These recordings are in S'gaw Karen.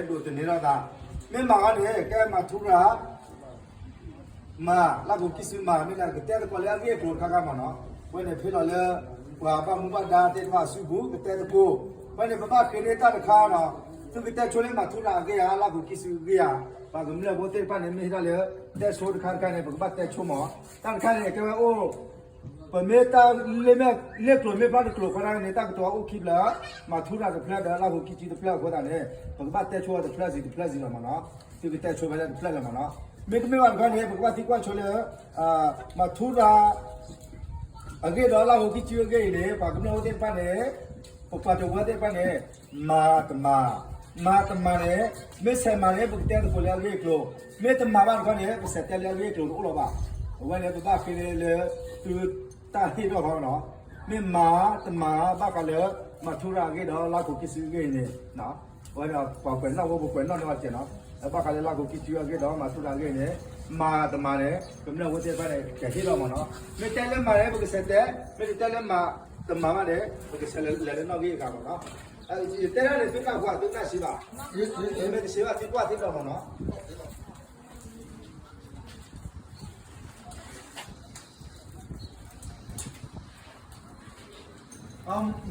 ဒိၣ်တန့ၢ်ထီၣ်သး, မ့ၢ်မၤအီၤန့ၣ် ကဲမၤထူရၤ မၤလၢ်ခိၣ်ကံၢ်စုမၤ မ့ၢ်ဒၣ်ကတဲသကိးလၢအဂ့ၢ်အကျိၤတခါခါမးနီၤ, အဝဲန့ၣ်ဖဲလီၤလၢ ပှၤဘၣ်မူဘၣ်ဒါသ့ၣ်တဖၣ်အစုပူၤ ကတဲသကိး, အဝဲန့ၣ် ပဘၣ်ဃ့န့ၢ်တၢ်တခါနီၤ, သုကတဲဆိလၢမၤထူရၤအဂ့ၢ်ဧါ လၢ်ခိၣ်ကံၢ်စုအဂ့ၢ်ဧါ, ပှၤကမျၢၢ်ဖိသ့ၣ်တဖၣ်န့ၣ် မ့ၢ်ဟ့ၣ်ဒၣ်လၢ တဲဆိတခါတခါန့ၣ် ပကဘၣ်တဲဆိမး, တၢ်တခါန့ၣ် ကဲဝဲအိၣ် ပမ့ၢ်တၢ်လၢမ့ၢ်လ့ၣ်ကျိၤမ့ၢ်ဖျါတကျိၤဃီတၢ်န့ၣ် တၢ်ကတိၤအိၣ်ခံဖျၢၣ်, မၤထူရၤတဖျၢၣ်ဒီးလၢ်ခိၣ်ကံၢ်စုတဖျၢၣ်အဃိသတးန့ၣ် ပကဘၣ်တဲဆိဝဲတဖျၢၣ်စံးတဖျၢၣ်စံးလီၤမးနီၤ, သုကတဲဆိဖဲလၢတဖျၢၣ်လၢမးနီၤ, မ့တမ့ၢ်ဘၣ်တခါန့ၣ် ပကဘၣ်သံကွၢ်ဆိလၢ မၤထူရၤ အဂ့ၢ်ဒီးလၢ်ခိၣ်ကံၢ်စုအဂ့ၢ်အံၤန့ၣ် ပှၤကမျၢၢ်ဖိသ့ၣ်တဖၣ်န့ၣ် ပပှၤတဝၢသ့ၣ်တဖၣ်န့ၣ် မၤတမၤ, မၤတမၤန့ၣ် မ့ၢ်ဆဲးမၤန့ၣ် ပကတဲသကိးလၢအဂ့ၢ်အကျိၤ, မ့ၢ်တမၤဘၣ်တခါန့ၣ် ပစဲးတဲလၢအဂ့ၢ်အကျိၤတအိၣ်လီၤဘၣ်, အဝဲန့ၣ် ပဘၣ်ဃ့လၢ သုတၢ်ဟ့ၣ်ထီၣ်ဃီနီၤ, မ့ၢ်မၤတမၤဘၣ်ဃးလၢ မၤထူရၤအဂ့ၢ်ဒီးလၢ်ခိၣ်ကံၢ်စုအဂ့ၢ်အံၤန့ၣ် အဝဲဒၣ်ပှၤကွဲးနီၣ်ဖိ ပကွဲးနီၣ်န့ၢ်အီၤတကဲးနီၤ, ဘၣ်ဃးလၢလၢ်ခိၣ်ကံၢ်စုအဂ့ၢ်ဒီးမၤထူရၤအဂ့ၢ်န့ၣ် မၤတမၤန့ၣ် ကမျၢၢ်ဖိသ့ၣ်တဖၣ်န့ၣ် ကဟ့ၣ်လီၤမးနီၤ, မ့ၢ်တဲလၢမၤန့ၣ် ပကစဲးတဲ, မ့ၢ်တတဲလၢမၤတမၤဘၣ်န့ၣ် ပကစဲးလဲၤလၢနီၣ်ဂံၢ်အဂၤမးနီၤ, ယတဲဒၣ်န့ၣ် သုနၢ်ဟူ သုနၢ်စံးဘၣ်, မ့ၢ်တစံးဘၣ် သုကွၢ်သုဒီးမးနီၤ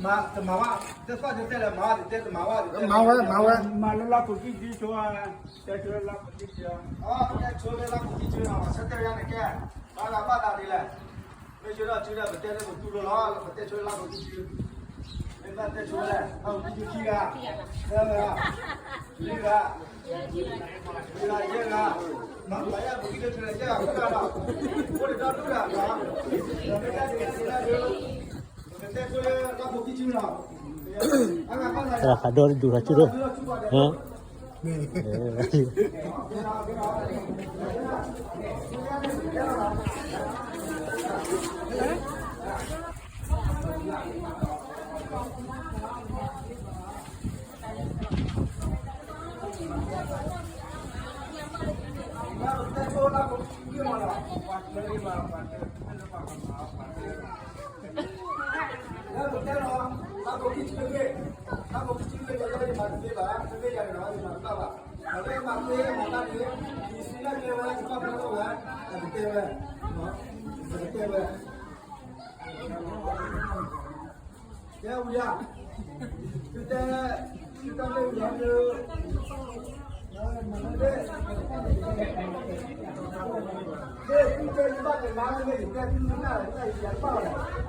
မၤတမၤဘၣ်, တသီၣ်တတဲလၢမၤ တတဲတမၤဘၣ်, မၤဝဲ မၤဝဲ, မၤလၢလၢ်ခိၣ်ကံၢ်စုဆိ, တဲဆိလၢလၢ်ခိၣ်ကံၢ်စု, တဲဆိလၢလၢ်ခိၣ်ကံၢ်စုနီၤ, ဆၢတဲာ်ယၤန့ၣ်ကဲ, ဘၣ်လၢဘၣ်သးဒ်လဲၣ်, မ့ၢ်ယိၤဒီးစုဒီး ပတဲလၢပတူၢ်လိာ်လီၤ, ပတဲဆိလၢလၢ်ခိၣ်ကံၢ်စု, မ့ၢ်ဘၣ်တဲဆိလၢ လၢ်ခိၣ်ကံၢ်စုခံဂၤ, သၢဂၤ, လွံၢ်ဂၤ သၢဂၤဒိၣ်ဒိၣ်, လၢပတဲလီၤ, လၢပကံၢ်ဆူၣ်တဘ့ၣ်, လၢပကံၢ်ဆူၣ်တဘ့ၣ် ယမၤတသ့ဘၣ်, တသ့ယၤန့ၣ်ဒီး ယမၤတဘၣ်ဘၣ်, ဒီးလၢမၤသ့မၤတၢ်န့ၣ် ယစံးလၢကျဲဝဲ ယဘၣ်ဖျါထီၣ်ဝဲ, အကတဲဝဲ, အကတဲဝဲ တဲဝံၤယၤ, သုတဲ, သုတၢ်မ့ၢ်ဝံၤယၤ, မ့ၢ်သုတဲယဘၣ်တနါမ့ၢ်ယတဲသုနၢ်တၢ်ယၤတဘၣ်လီၤ,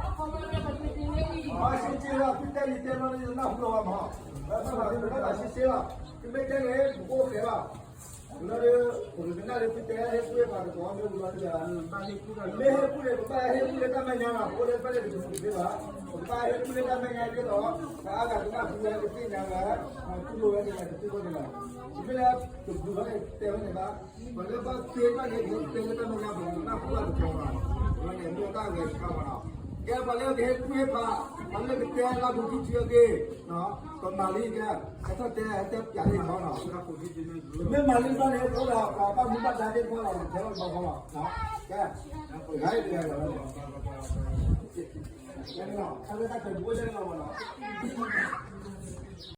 အစ့စ့လီၤ သုတဲယတဲလီၤယနၢ်ဟူလီၤဘၣ်မး, ဘၣ်ဆ့စ့လီၤ, သုမ့ၢ်တဲန့ၣ် ပကအိၣ်ဖျဲၣ်ဘၣ် ဝံၤလီၤဒီး ပကကနၣ်လၢသုတဲဟဲကူၣ်ဟ့ၣ်ဖးသကိးမ့ၢ်ဝံၤလီၤဒီး မ့ၢ်ဟဲကူၣ်န့ၣ် ပဘၣ်ဟဲကူၣ်လၢတၢ်မဲာ်ညါလီၤ, ပအိၣ်လၢတၢ်လၢတကပူၤတသ့ဘၣ်, ပကဘၣ်ဟဲကူၣ်လၢတၢ်မဲာ်ညါကဲဒီး ပှၤအါဂၤကဘၣ်ကူၣ်ဝဲကသ့ၣ်ညါဝဲ, တူၢ်လိာ်ဝဲကသ့ၣ်ညါကသ့ၣ်ညါန့ၣ်လီၤ, တမ့ၢ်လၢတပူၤဘၣ်န့ၣ်တဲဝဲန့ၣ်ဘၣ်, ပှၤလၢဘၣ်သ့ဘၣ်န့ၣ် ပတဲလၢတၢ်မဲာ်ညါ ပှၤကနၣ်ကူၣ်ဘၣ်သကိးဘၣ်, အဝဲန့ၣ်မ့ၢ်တၢ်ဂဲၤဆၢဝဲလီၤ, ကဲပှၤလၢကဟဲကူၣ်ဟ့ၣ်ဖး, ပှၤလၢကတဲလၢပူၤထံထံအဂ့ၢ် ပမၤလံကဲ, ကဲထီၣ်တဲတဲပျးလံဟီနီၤ, မ့ၢ်မၤလံဘျီန့ၣ် တအိၣ်ဒီးပှၤဘၣ်မူဘၣ်ဒါသ့ၣ်တဖၣ်လီၤ, ကဲထီၣ်ဘီဃီလီၤ, ကဲ, ဂၤအံၤတဂၤလီၤ, ကဲန့ၣ်လီၤ, ခါလၢတၢ်ခဲးဘူးအိၣ်လၢန့ၣ်လီၤမးနီၤ.